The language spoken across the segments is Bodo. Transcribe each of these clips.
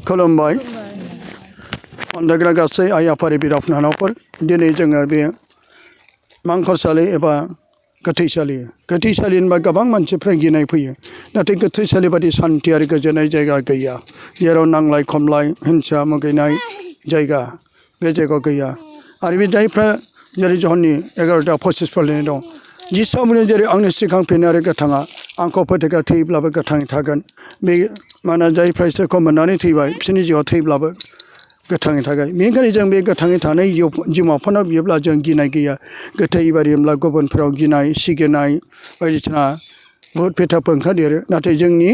खुलुमबाय अनलायग्रा गासै आइ आफारि बिदा फंबायफोर दिनै जोङो बे मांखरसालि एबा गोथैसालि होनबा गोबां मानसिफ्रा गिनाय फैयो नाथाय गोथैसालि बादि सान्थि आरो गोजोननाय जायगा गैया जेराव नांलाय खमलाय हिंसा मुगैनाय जायगा बे जायगायाव गैया आरो बे जायफ्रा जेरै जहननि 11टा 25 फलिनाय दं जिसामुनि जेरै आंनि सिगां फैनाय आरो गोथाङा आंखौ फोथायग्रा थैब्लाबो गोथाङै थागोन बे मानोना जायफ्रा इसोरखौ मोननानै थैबाय बिसोरनि जिउआव थैब्लाबो गोथाङै थागोन बेनिखायनो जों बे गोथाङै थानाय जिउमाफोरनाव बियोब्ला जों गिनाय गैया गोथै बारियोब्ला गुबुनफोराव गिनाय सिगिनाय बायदिसिना बुहुत फेथाफोर ओंखारदेरो नाथाय जोंनि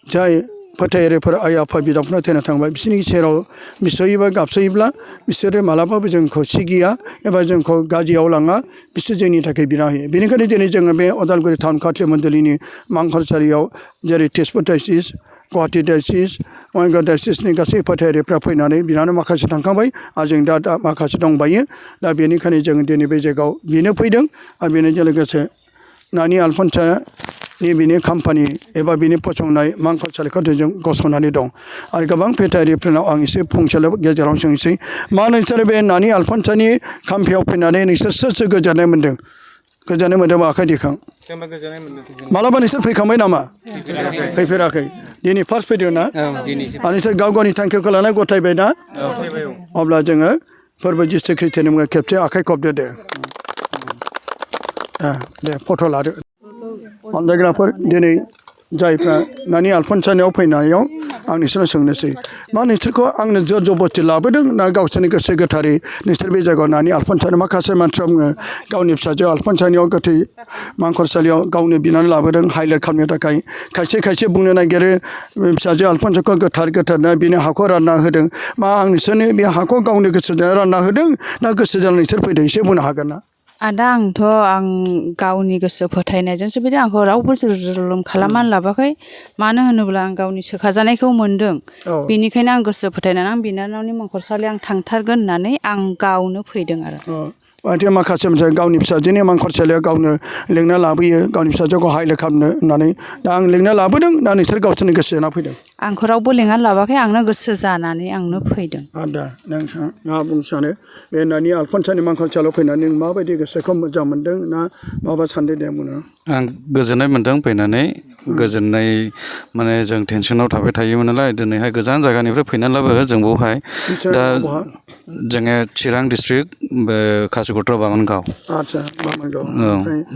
जाय फोथायारिफोर आइ आफा बिदाफोरा थैना थांबाय बिसोरनि सेराव बिसयोबा गाबसयोब्ला बिसोरो मालाबाबो जोंखौ सिगिया एबा जोंखौ गाज्रियाव लाङा बिसोर जोंनि थाखाय बिना होयो बेनिखायनो दिनै जोङो बे उदालगुरि टाउन काउन्सिल मण्डलिनि मांखरसालियाव जेरै तेजपुर डायसिस गुवाहाटी डायसिस बङाइगाव डायसिसनि गासै फोथायारिफ्रा फैनानै बिनानो माखासे थांखांबाय आरो जों दा माखासे दंबायो दा बेनिखायनो जों दिनै बे जायगायाव बिनो फैदों आरो बेनिजों लोगोसे नानि आलफानसानि बिनि कम्पानि एबा बिनि फसंनाय मांखरसालिखौ जों गसंनानै दं आरो गोबां फेथायारिफोरनाव आं एसे फंसेल' गेजेराव सोंसै मा नोंसोर बे नानि आलफानसानि खाम्फायाव फैनानै नोंसोर सोर गोजोननाय मोन्दों गोजोननाय मोन्दोंबा आखाइ दिखां मालाबा नोंसोर फैखांबाय नामा फैफेराखै दिनै फार्स्ट फैदों ना आरो नोंसोर गाव गावनि थांखिखौ लानानै गथायबाय ना अब्ला जोङो फोरबो जिसु ख्रिस्ट'नि मुङाव खेबसे आखाइ खबदो दे फट' लादो अनलायग्राफोर दिनै जायफ्रा नानि आलफानसालियाव फैनायाव आं नोंसोरनाव सोंनोसै मा नोंसोरखौ आंनो जर जबस्ति लाबोदों ना गावसोरनि गोसो गोथारै नोंसोर बे जायगायाव नानि आलफानसालि माखासे मानसिफ्रा बुङो गावनि फिसाजो आलफानसालियाव गोथै मांखरसालियाव गावनो बिनानै लाबोदों हाइलाइट खालामनो थाखाय खायसे बुंनो नागिरो फिसाजो आलफानसालिखौ गोथारना बिनो हाखौ रानना होदों मा आं नोंसोरनो बे हाखौ गावनि गोसोजों रानना होदों ना गोसो जानानै नोंसोर फैदों एसे बुंनो हागोन ना आदा आं गावनि गोसो फोथायनायजोंसो फैदों आंखौ रावबो जुलुम खालामनानै लाबाखै मानो होनोब्ला आं गावनि सोखाजानायखौ मोन्दों बेनिखायनो आं गोसो फोथायनानै आं बिनानावनि मांखरसालियाव आं थांथारगोन होननानै आं गावनो फैदों आरो माखासे गावनि फिसाजोनि मांखरसालियाव गावनो लेंना लाबोयो गावनि फिसाजोखौ हाइलाइट खालामनो होननानै दा आं लेंना लाबोदों ना नोंसोर गावसोरनि गोसो जाना फैदों आंखौ रावबो लेंना लाबाखै आंनो गोसो जानानै आंनो फैदों दा नोंथाङा बुंनो सानो बे नानि आलफानसानि मांखरसालियाव फैनानै नों माबायदि गोसोखौ मोजां मोन्दों ना माबा सानदों दे बुंनो आं गोजोननाय मोन्दों फैनानै गोजोननाय माने जों टेनसनाव थाबाय थायोमोन नालाय दिनैहाय गोजान जायगानिफ्राय फैनानैब्लाबो जों बेवहाय दा जोङो चिरां डिस्ट्रिक्ट कासिकट्रा बामोनगाव आदसा बामोनगाव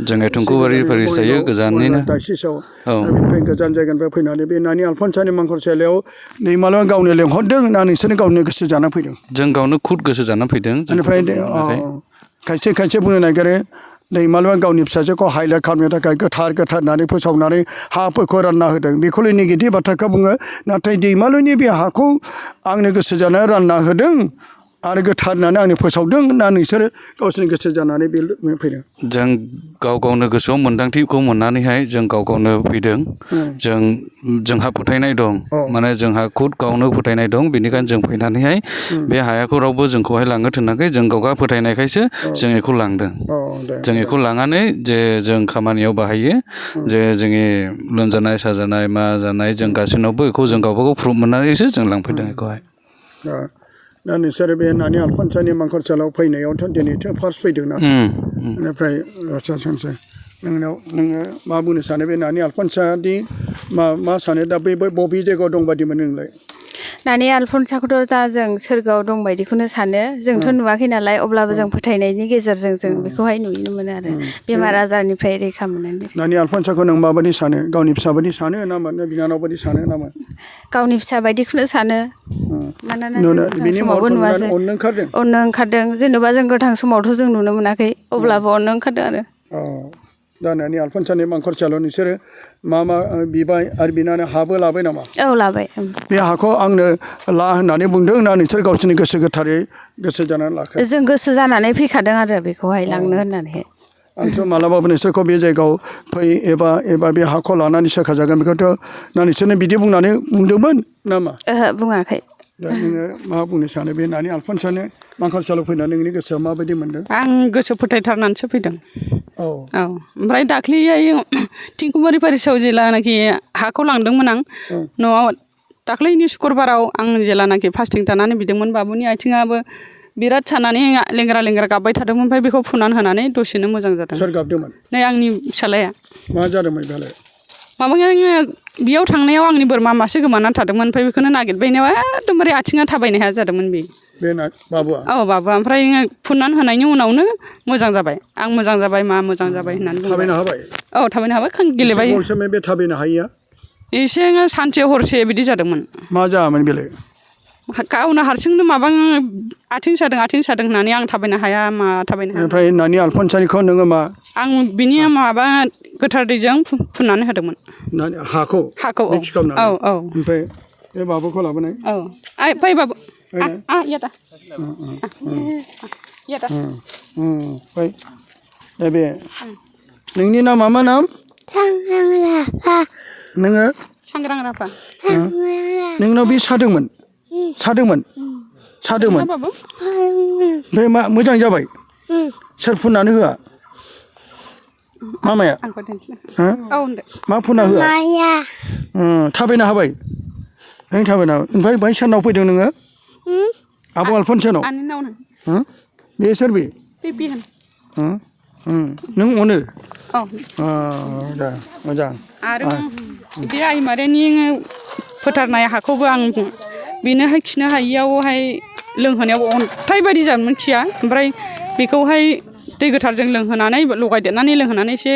जोङो थुंखुबारि फारिस जायो गोजाननिनो बेनिफ्राय गोजान जायगानिफ्राय फैनानै बे नानि आलफानसानि मांखरसालियाव नै मालाबा गावनो लेंहरदों ना नोंसोरनो गावनो गोसो जाना फैदों जों गावनो खुद गोसो जाना फैदों बेनिफ्राय खायसे बुंनो नागिरो नै मालाबा गावनि फिसाजोखौ हाइलाइट खालामनो थाखाय गोथार होननानै फोसावनानै हाफोरखौ रानना होदों बेखौल' नेगेटिभ बाथ्राखौ बुङो नाथाय दैमालुनि बे हाखौ आंनो गोसो जाना रानना होदों आरो गोथार होननानै आंनो फोसावदों ना नोंसोरो गावसोरनि गोसो जानानै बे फैदों जों गावनो गोसोआव मोन्दांथिखौ मोननानैहाय जों गावनो फैदों जोंहा फोथायनाय दं माने जोंहा खुद गावनो फोथायनाय दं बेनिखायनो जों फैनानैहाय बे हायाखौ रावबो जोंखौहाय लांनो थिनाखै जों गावगा फोथायनायखायसो जों बेखौ लांदों जों बेखौ लांनानै जे जों खामानियाव बाहायो जे जोंनि लोमजानाय साजानाय मा जानाय जों गासैनावबो बेखौ जों गावबागाव प्रुफ मोननानैसो जों लांफैदों बेखौहाय दा नोंसोरो बे नानि आलफानसानि मांखरसालियाव फैनायावथ' दिनैथ' फार्स्ट फैदों ना बेनिफ्राय सोंसै नोङो मा बुंनो सानो बे नानि आलफानसानि मा सानो दा बे बबे जायगायाव दं बादि मोनो नोंलाय नानि आलफानसाखौथ' दा जों सोरगोआव दं बायदिखौनो सानो जोंथ' नुवाखै नालाय अब्लाबो जों फोथायनायनि गेजेरजों जों बेखौहाय नुनो मोनो आरो बेमार आजारनिफ्राय रैखा मोननानै नानि आलफानसाखौ नों माबायदि सानो गावनि फिसा बायदि सानो ना बिनानाव बायदि सानो नामा गावनि फिसा बायदिखौनो सानो मानोना बिनि समावबो नुवासै अननो ओंखारदों जेनेबा जों गोथां समावथ' जों नुनो मोनाखै अब्लाबो अननो ओंखारदों आरो दा नानि आलफानसानि मांखरसालियाव नोंसोरो मा बिबाय आरो बिनानै हाबो लाबाय नामा औ लाबाय बे हाखौ आंनो ला होननानै बुंदों ना नोंसोर गावसोरनि गोसो गोथारै गोसो जानानै लाखो जों गोसो जानानै फैखादों आरो बेखौहाय लांनो होननानै आंथ' मालाबाबो नोंसोरखौ बे जायगायाव फै एबा बे हाखौ लानानै सोखाजागोन बेखौथ' ना नोंसोरनो बिदि बुंनानै बुंदोंमोन नामा बुङाखै दा नोङो मा बुंनो सानो बे नानि आलफानसानि मांखरसालियाव फैनानै नोंनि गोसोआव माबायदि मोन्दों आं गोसो फोथायथारनानैसो फैदों औ ओमफ्राय दाख्लैहाय थिंखुबारि फारिसाव जेलानाखि हाखौ लांदोंमोन आं न'आव दाख्लैनि सुक्रबाराव आं जेलानाखि फास्टिं थानानै बिदोंमोन बाबुनि आथिङाबो बिराद सानानै लेंग्रा लेंग्रा गाबबाय थादोंमोन ओमफ्राय बेखौ फुनानै होनानै दसेनो मोजां जादों। सोर गाबदोंमोन? नै आंनि फिसालाया। मा जादोंमोन बेलाय? माबाया बेयाव थांनायाव आंनि बोरमा मासे गोमानानै थादोंमोन ओमफ्राय बेखौनो नागिरबायनायाव एकदमबारे आथिङा थाबायनो हाया जादोंमोन बे बाबुआ? औ बाबुआ ओमफ्राय फुननानै होनायनि उनावनो मोजां जाबाय। आं मोजां जाबाय मा मोजां जाबाय होननानै बुंबाय। थाबायनो हाबाय? औ थाबायनो हाबाय गेलेबाय। बे थाबायनो हायिया? एसे सानसे हरसे बिदि जादोंमोन। मा जायामोन बेलाय? गावनो हारसिंनो माबा आथिं सादों होननानै आं थाबायनो हाया थाबायनो हाया। ओमफ्राय नानि आलफनसानिखौ नोङो मा? आं बिनि माबा गोथार दैजों फुननानै होदोंमोन। हाखौ मिक्स खालामनानै? औ औ। ओमफ्राय बे बाबुखौ लाबोनाय? औ फै बाबु बे नोंनि नामा मा नाम? सांग्रां राफा। नोङो? सांग्रां राफा। नोंनाव बे सादोंमोन? सादोंमोन? ओमफ्राय मा मोजां जाबाय? सोर फुननानै होआ? मामाया? मा फुनना होआ? थाबायनो हाबाय? नों थाबायनो हाबाय। ओमफ्राय बै सोरनाव फैदों नोङो? आब' आलफनसानाव? बे सोर बे? नों अनो? मोजां। आरो बे आइ मारिनि फोथारनाय हाखौबो आं बेनोहाय खिनो हायियावहाय लोंहोनायाव अन्थाइ बायदि जादोंमोन खिया ओमफ्राय बेखौहाय दै गोथारजों लोंहोनानै लगायदेरनानै लोंहोनानै एसे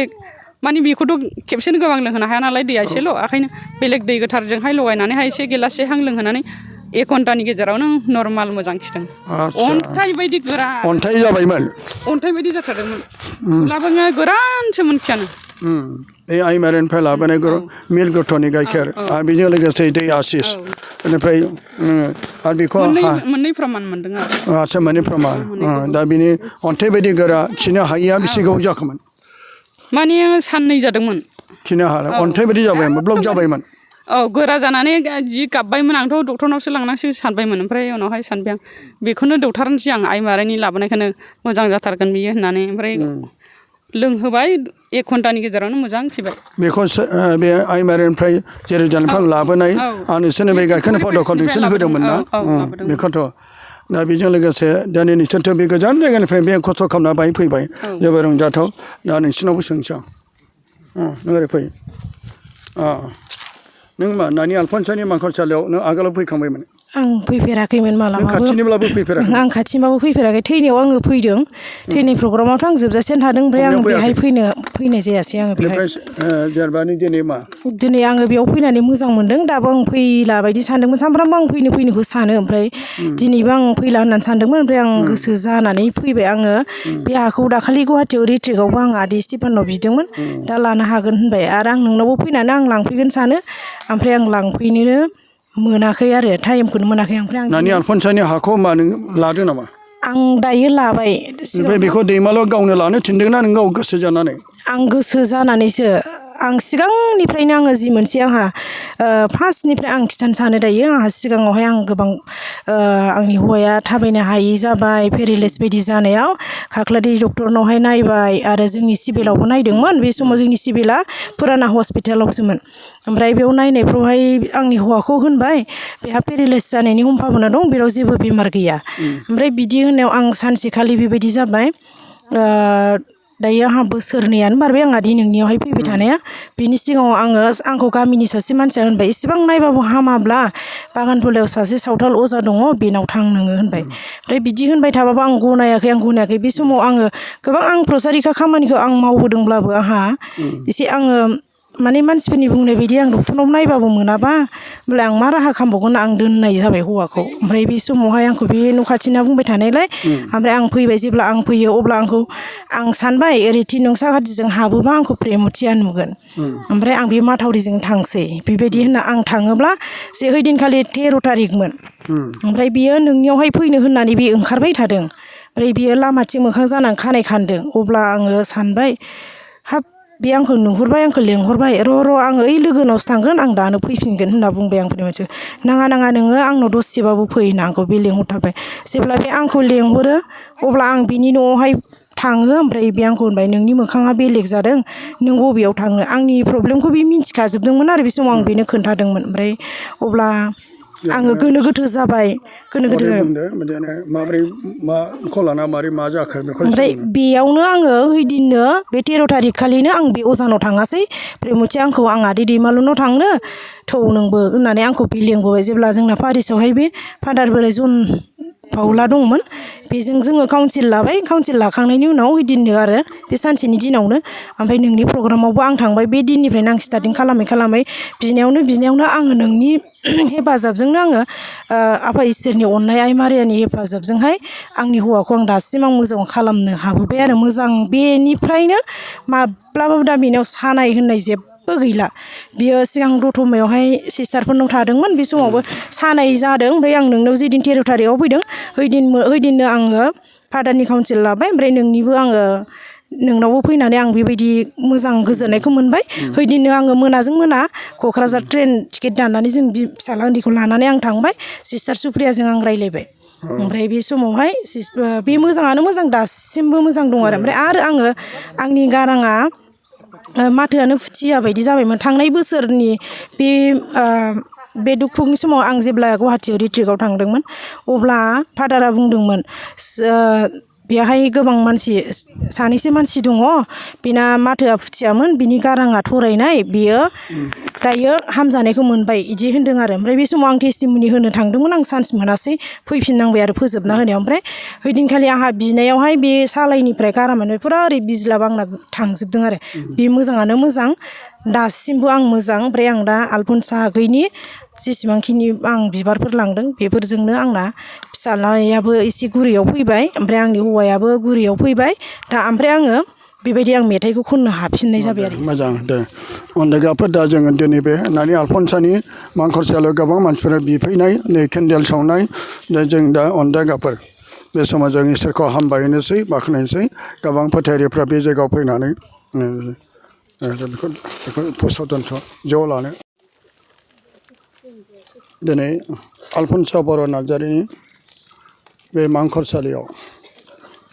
माने बेखौथ' खेबसेनो गोबां लोंहोनो हाया नालाय दैया एसेल' ओंखायनो बेलेग दै गोथारजोंहाय लगायनानैहाय एसे गिलाससे हां लोंहोनानै 1 घन्टानि गेजेरावनो नर्माल मोजां खिदों। अन्थाइ बायदि गोरा। अन्थाइ जाबायमोन? अन्थाइ बायदि जाथारदोंमोन। थुलाबो गोरानसोमोन खियानो। बे आइमारिनिफ्राय लाबोनाय मिल गथ'नि गाइखेर बेजों लोगोसे दै आसिस बेनिफ्राय आरो बेखौ मोननै प्रमान मोनदों आरो। आदसा मोननै प्रमान। दा बिनि अन्थाइ बायदि गोरा खिनो हायिया बेसे गोबाव जाखोमोन? माने साननै जादोंमोन। खिनो हाला अन्थाइ बायदि जाबायमोन? ब्लक जाबायमोन? औ गोरा जानानै जि गाबबायमोन आंथ' डक्टरनावसो लांनांसिगोन सानबायमोन ओमफ्राय उनावहाय सानबाय आं बेखौनो दौथारनोसै आं आइ मारिनि लाबोनायखौनो मोजां जाथारगोन बियो होननानै ओमफ्राय लोंहोबाय 1 घन्टानि गेजेरावनो मोजां खिबाय। बेखौ बे आइमारिनिफ्राय जेरुजालेमनिफ्राय लाबोनाय नोंसोरनो बे गाइखेरनि फट'खौ नोंसोरनो होदोंमोन ना? बेखौथ' दा बेजों लोगोसे दिनै नोंसोरथ' बे गोजान जायगानिफ्राय बे खस्थ' खालामना बाहाय फैबाय जोबोर रंजाथाव। दा नोंसिनावबो सोंसां नों ओरै फै। नों मा नानि आलफनसानि मांखरसालियाव नों आगोलाव फैखांबायमोन? आं फैफेराखैमोन मालाबाबो। नों खाथिनिब्लाबो फैफेराखै? आं खाथिनिबाबो फैफेराखै। थैनायाव आङो फैदों। थैनाय प्रग्रामावथ' आं जोबजासेनो थादों ओमफ्राय आं बेहाय फैनाय जायासै आङो बेहाय। जेनेबा नों दिनै मा? दिनै आङो बेयाव फैनानै मोजां मोनदों। दाबो आं फैला बायदि सानदोंमोन। सानफ्रामबो आं फैनोखौ सानो ओमफ्राय दिनैबो आं फैला होननानै सानदोंमोन ओमफ्राय आं गोसो जानानै फैबाय आङो। बे हाखौ दाखालि गुवाहाटियाव रिट्रिकआवबो आं आदै स्टिफानाव बिदोंमोन। दा लानो हागोन होनबाय आरो आं नोंनावबो फैनानै आं लांफैगोन सानो ओमफ्राय आं लांफैनोनो मोनाखै आरो टाइमखौनो मोनाखै। ओमफ्राय नानि आलफनसानि हाखौ मा नों लादों नामा? आं दायो लाबाय। ओमफ्राय बेखौ दैमाल' गावनो लानो थिनदोंना नों गाव गोसो जानानै? आं गोसो जानानैसो। आं सिगांनिफ्रायनो आङो जि मोनसे आंहा फार्स्टनिफ्राय आं खिथानो सानो दायो आंहा सिगाङावहाय आं गोबां आंनि हौवाया थाबायनो हायि जाबाय पेरेलाइस बायदि जानायाव खाख्लारि डक्टरनावहाय नायबाय आरो जोंनि सिभिलावबो नायदोंमोन। बे समाव जोंनि सिभिला फुराना हस्पिटालावसोमोन। ओमफ्राय बेयाव नायनायफ्रावहाय आंनि हौवाखौ होनबाय बेहा पेरेलाइस जानायनि सम्भाबना दं बेयाव जेबो बेमार गैया। ओमफ्राय बिदि होननायाव आं सानसेखालि बेबायदि जाबाय। दायो आंहा बोसोरनैयानो बारबाय आंहा दि नोंनियावहाय फैबाय थानाया। बिनि सिगाङाव आंखौ गामिनि सासे मानसिया होनबाय इसेबां नायबाबो हामाब्ला बागानफुलायाव सासे सावथाल अजा दङ बेनाव थां नोङो होनबाय। ओमफ्राय बिदि होनबाय थाबाबो आं गनायाखै। बे समाव आङो गोबां आं प्रसारिका खामानिखौ आं मावबोदोंब्लाबो आंहा एसे आङो माने मानसिफोरनि बुंनाय बायदि आं डक्टरनाव नायबाबो मोनाबा होमब्ला आं मा राहा खालामबावगोन आं दोननाय जाबाय हौवाखौ। ओमफ्राय बे समावहाय आंखौ बे न' खाथिना बुंबाय थानायलाय ओमफ्राय आं फैबाय। जेब्ला आं फैयो अब्ला आं सानबाय ओरै थिनं साखाथिजों हाबोबा आंखौ प्रेमथिया नुगोन। ओमफ्राय आं बे माथावरिजों थांसै बेबायदि होनना आं थाङोब्ला जे ओइदिनखालि 13 थारिखमोन। ओमफ्राय बियो नोंनियावहाय फैनो होननानै बे ओंखारबाय थादों। ओमफ्राय बियो लामाथिं मोखां जानानै खानाय खानदों। अब्ला आङो सानबाय हाब बे आंखौ नुहुरबाय आंखौ लेंहरबाय र' आङो ओइ लोगोनावसो थांगोन आं दानो फैफिनगोन होनना बुंबाय आं प्रेमथिखौ। नाङा नोङो आंनाव दसेबाबो फै होनना आंखौ बे लेंहरथारबाय। जेब्ला बे आंखौ लेंहरो अब्ला आं बिनि न'आवहाय थाङो ओमफ्राय बे आंखौ होनबाय नोंनि मोखाङा बेलेग जादों नों बबेयाव थाङो आंनि प्रब्लेमखौ बे मिन्थिखाजोबदोंमोन आरो बे समाव आं बेनो खोन्थादोंमोन ओमफ्राय अब्ला आङो गोनो गोथो जाबाय गोनो गोथो माबोरै माखौ लाना माबोरै मा जाखो बेखौ ओमफ्राय बेयावनो आङो ओइदिननो बे 13 थारिख खालिनो आं बे अजानाव थाङासै प्रेमथि आंखौ आं आदै दैमालुनाव थांनो थौ नोंबो होननानै आंखौ बे लेंबोबाय जेब्ला जोंना पारिसआवहाय बे फादार बोराइ जन पाउला दंमोन बेजों जोङो काउन्सिल लाबाय काउन्सिल लाखांनायनि उनाव ओइदिननो आरो बे सानसेनि दिनावनो ओमफ्राय नोंनि प्रग्रामावबो आं थांबाय बे दिननिफ्रायनो आं स्टार्टिं खालामै बिनायावनो आङो नोंनि हेफाजाबजोंनो आङो आफा इसोरनि अननाय आइ मारियानि हेफाजाबजोंहाय आंनि हौवाखौ आं दासिम आं मोजां खालामनो हाबोबाय आरो मोजां बेनिफ्रायनो माब्लाबाबो दा बेनाव सानाय होननाय जेबो गैला बियो सिगां दतमायावहाय सिस्टारफोरनाव थादोंमोन बे समावबो सानाय जादों ओमफ्राय आं नोंनाव जेदिन 13 थारिखआव फैदों ओइदिननो आङो फादारनि काउन्सिल लाबाय ओमफ्राय नोंनिबो आङो नोंनावबो फैनानै आं बेबायदि मोजां गोजोननायखौ मोनबाय ओइदिननो आङो मोनाजों मोना क'क्राझार ट्रेन टिकेट दाननानै जों फिसाला उन्दैखौ लानानै आं थांबाय सिस्टार सुप्रियाजों आं रायज्लायबाय ओमफ्राय बे समावहाय बे मोजाङानो मोजां दासिमबो मोजां दं आरो ओमफ्राय आङो आंनि गाराङा माथोआनो फुथिया बायदि जाबायमोन थांनाय बोसोरनि बे दुखुनि समाव आं जेब्ला गुवाहाटियाव रिट्रिटआव थांदोंमोन अब्ला फादारा बुंदोंमोन बेहाय गोबां मानसि सानैसो मानसि दङ बेना माथोआ फुथियामोन बिनि गाराङा थरायनाय बियो दायो हामजानायखौ मोनबाय बिदि होन्दों आरो ओमफ्राय बे समाव आं टेस्टिमनि होनो थांदोंमोन आं चान्स मोनासै फैफिननांबाय आरो फोजोबना होनायाव ओमफ्राय ओइदिनखालि आंहा बिनायावहाय बे सालायनिफ्राय गारामानिफ्राय फुरा ओरै बिज्लाब आंना थांजोबदों आरो बे मोजाङानो मोजां दासिमबो आं मोजां ओमफ्राय आं दा आलफनसा आगैनि जेसेबांखिनि आं बिबारफोर लांदों बेफोरजोंनो आंना फिसालायाबो एसे गुरैयाव फैबाय ओमफ्राय आंनि हौवायाबो गुरैयाव फैबाय दा ओमफ्राय आङो बेबायदि आं मेथाइखौ खननो हाफिननाय जाबाय आरो मोजां दे अनदाइगाफोर दा जोङो दिनै बे होननानै आलफनसानि मांखरसालियाव गोबां मानसिफोरा बिफैनाय नै केन्डेल सावनाय जों दा अनदाइगाफोर बे समाव जों इसोरखौ हामबायनोसै बाख्नायनोसै गोबां फोथायरिफ्रा बे जायगायाव फैनानै बेखौ पस्टआव दोनथ' ज' लानो दिनै आलफनसा बर' नार्जारिनि बे मांखरसालियाव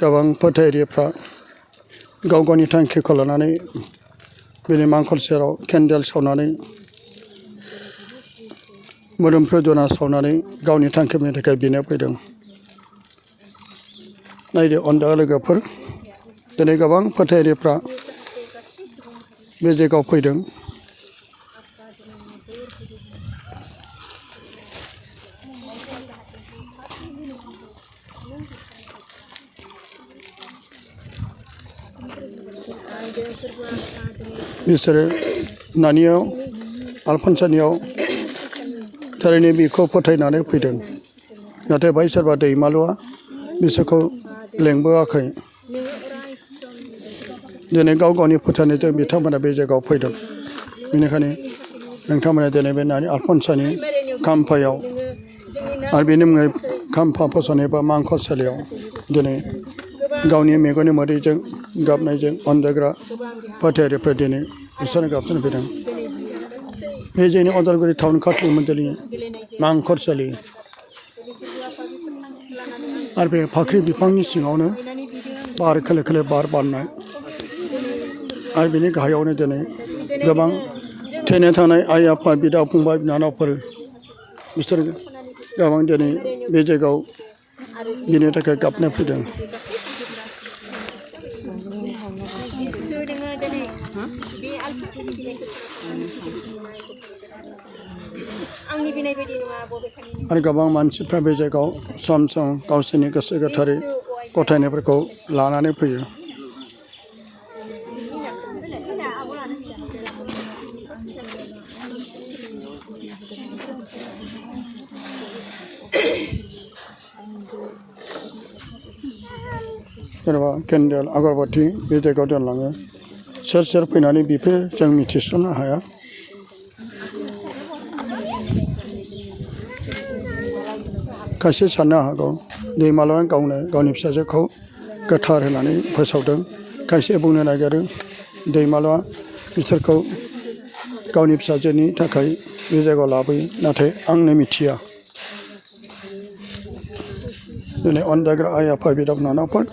गोबां फोथायरिफ्रा गाव गावनि थांखिखौ लानानै बेनि मांखरसेराव केन्डेल सावनानै मोदोमफ्रु जना सावनानै गावनि थांखिनि थाखाय बिनो फैदों नायदो अनदा लोगोफोर दिनै गोबां फोथायरिफ्रा बे जायगायाव फैदों बिसोरो नानियाव आलफनसानियाव थारैनो बेखौ फोथायनानै फैदों नाथाय बाय सोरबा दैमालुआ बिसोरखौ लेंबोआखै दिनै गाव गावनि फोथायनायजों बिथांमोना बे जायगायाव फैदों बेनिखायनो नोंथांमोना दिनै बे नानि आलफनसानि खाम्फायाव आरो बेनि मुङै खाम्फा फसंनाय बा मांखरसालियाव दिनै गावनि मेगननि मोदैजों गाबनायजों अनजाग्रा फोथायरिफोर दिनै इसोरनो गाबसोन फैदों बे जोंनि अदालगुरि टाउन काटलि मन्दिरनि मांखरसालि आरो बे फाख्रि बिफांनि सिङावनो बार खोलो खोलो बार बारनाय आरो बिनि गाहायावनो दिनै गोबां थैना थानाय आइ आफा बिदा फंबाय बिनानावफोर बिसोर गोबां दिनै बे जायगायाव बिनि थाखाय गाबनो फैदों आरो गोबां मानसिफ्रा बे जायगायाव सम सम गावसोरनि गोसो गोथारै गथायनायफोरखौ लानानै फैयो जेनेबा केन्डेल आगरबाथि बे जायगायाव दोनलाङो सोर सोर फैनानै बिफोर जों मिथिस'नो हाया खायसे साननो हागौ दैमालुआ गावनो गावनि फिसाजोखौ गोथार होनानै फोसावदों खायसे बुंनो नागिरो दैमालुआ बिसोरखौ गावनि फिसाजोनि थाखाय बे जायगायाव लाबोयो नाथाय आंनो मिथिया दिनै अनजाग्रा आइ आफा बिदा बिनानावफोर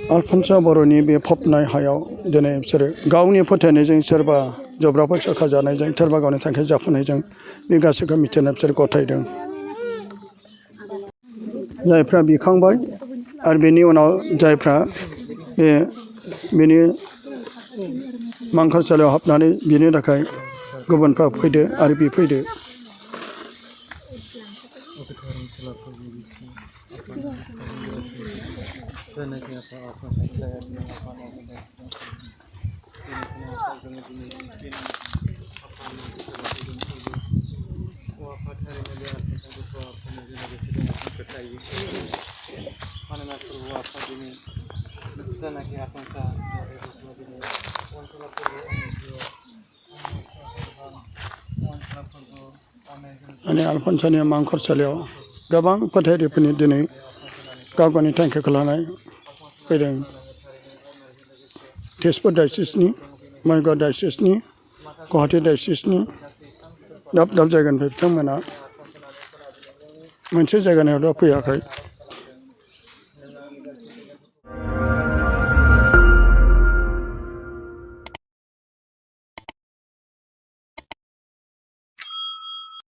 आलफनसा बर'नि बे फबनाय हायाव दिनै बिसोरो गावनि फोथायनायजों सोरबा जब्राफोर सोखाजानायजों सोरबा गावनि थांखि जाफुंनायजों बे गासैखौ मिथिना बिसोर गथायदों। जायफ्रा बिखांबाय आरो बेनि उनाव जायफ्रा बेनि मांखरसालियाव हाबनानै बिनि थाखाय गुबुनफ्रा फैदो आरो बिफैदो। माने आलफनसानि मांखरसालियाव गोबां फोथायरिफोरनि दिनै गाव गावनि थांखिखौ लानाय फैदों। तेजपुर डायसिसनि, माइगाव डायसिसनि, गुवाहाटि डायसिसनि दाब दाब जायगानिफ्राय बिथांमोना मोनसे जायगानिफ्राय फैयाखै।